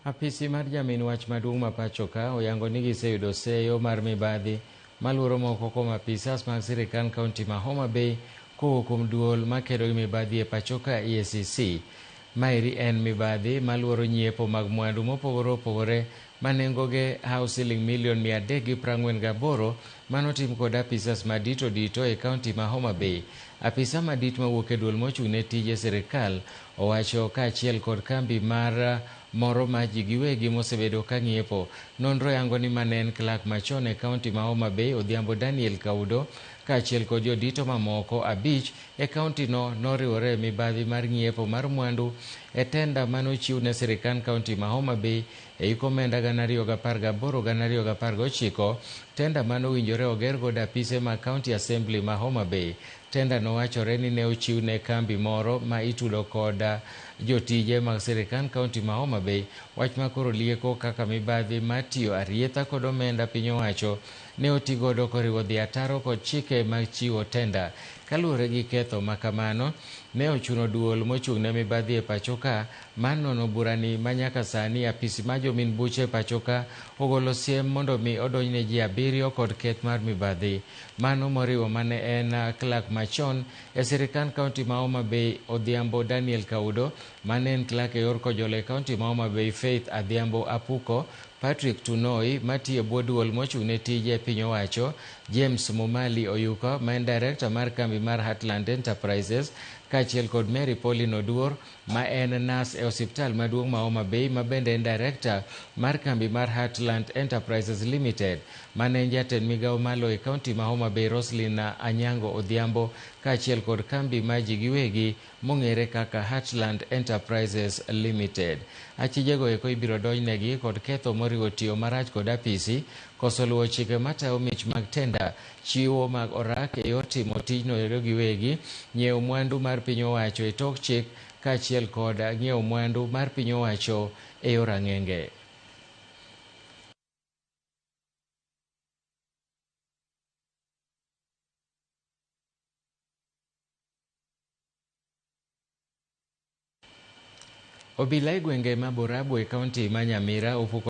Apisi mar jamin wach maduong' ma pachoka oyango ni giseyudo seyo mar mibadhi maluoro moko kuom apisas mag sirikand kaunti ma Homa Bay kowuok kuom duol makedo gi mibadhi e pachoka EACC. Maeri en mibadhi maluoro nyiepo mag mwandu mopogore opogore ma nengoge hawo siling milion 348 manotim kod apisas madito dito e kaunti ma Homa Bay. Apisa madit mawuok e duol mochung' ne tije sirikal owacho kaachiel kod kambi mar moro ma ji giwegi mosebedo ka ng'iepo. Nonro yango ni mane en clerk machon e kaunti ma Homa Bay Odhiambo Daniel Kaudo kaachiel kod jodito mamoko abich e kaunti no noriwore e mibadhi mar ng'iepo mar mwandu e tenda manochiw ne sirikand kaunti ma Homa Bay e hik omenda 2018-2019. Tenda manowinjore oger godo apise mag County Assembly ma Homa Bay. Tenda no wachore ni ne ochiw ne kambi moro ma itudo kod jotije mag sirikand kaunti ma Homa Bay, wach ma koro lieko kaka mibadhi mar tiyo arietha kod omenda piny owacho ne oti godo koriwo dhi ataro kod chike mag chiwo tenda. Kaluwore gi ketho ma kamano, ne ochuno duol mochung' ne mibadhi e pachoka mar nono burani ma nyaka sani apisi mar jomin buche e pachoka ogolo siem mondo mi odonjne ji abiriyo kod keth mar mibadhi. Mano moriwo mane en clerk machon e sirikand kaunti ma Homa Bay Odhiambo Daniel Kaudo, mane en clerk e yor Kojolo e kaunti ma Homa Bay Faith Adhiambo Apuko, Patrick Tunoi matiyo e bwo duol mochung' ne tije piny owacho, James Mumali Oyuka ma en director mar kambi mar Heartland Enterprises, kaachiel kod Mary Pauline Oduor ma en nas e osiptal maduong' ma Homa Bay ma bende en director mar kambi mar Heartland Enterprises Limited, mane en jatend migawo malo e kaunti ma Homa Bay Roslyn Anyango Odhiambo, kaachiel kod kambi ma ji giwegi mong'ere kaka Heartland Enterprises Limited. Achijego eko ibiro donjnegi kod ketho moriwo tiyo marach kod apisi, koso luwo chike matayo mich mag tenda, chiwo mag orak e yor timo tijno ero giwegi, nyiewo mwandu mar piny owacho e tok chik, kaachiel kod ng'iewo mwandu mar piny owacho e yor ang'enge. Obila e gwenge ma Borabu e kaunti ma Nyamira opuko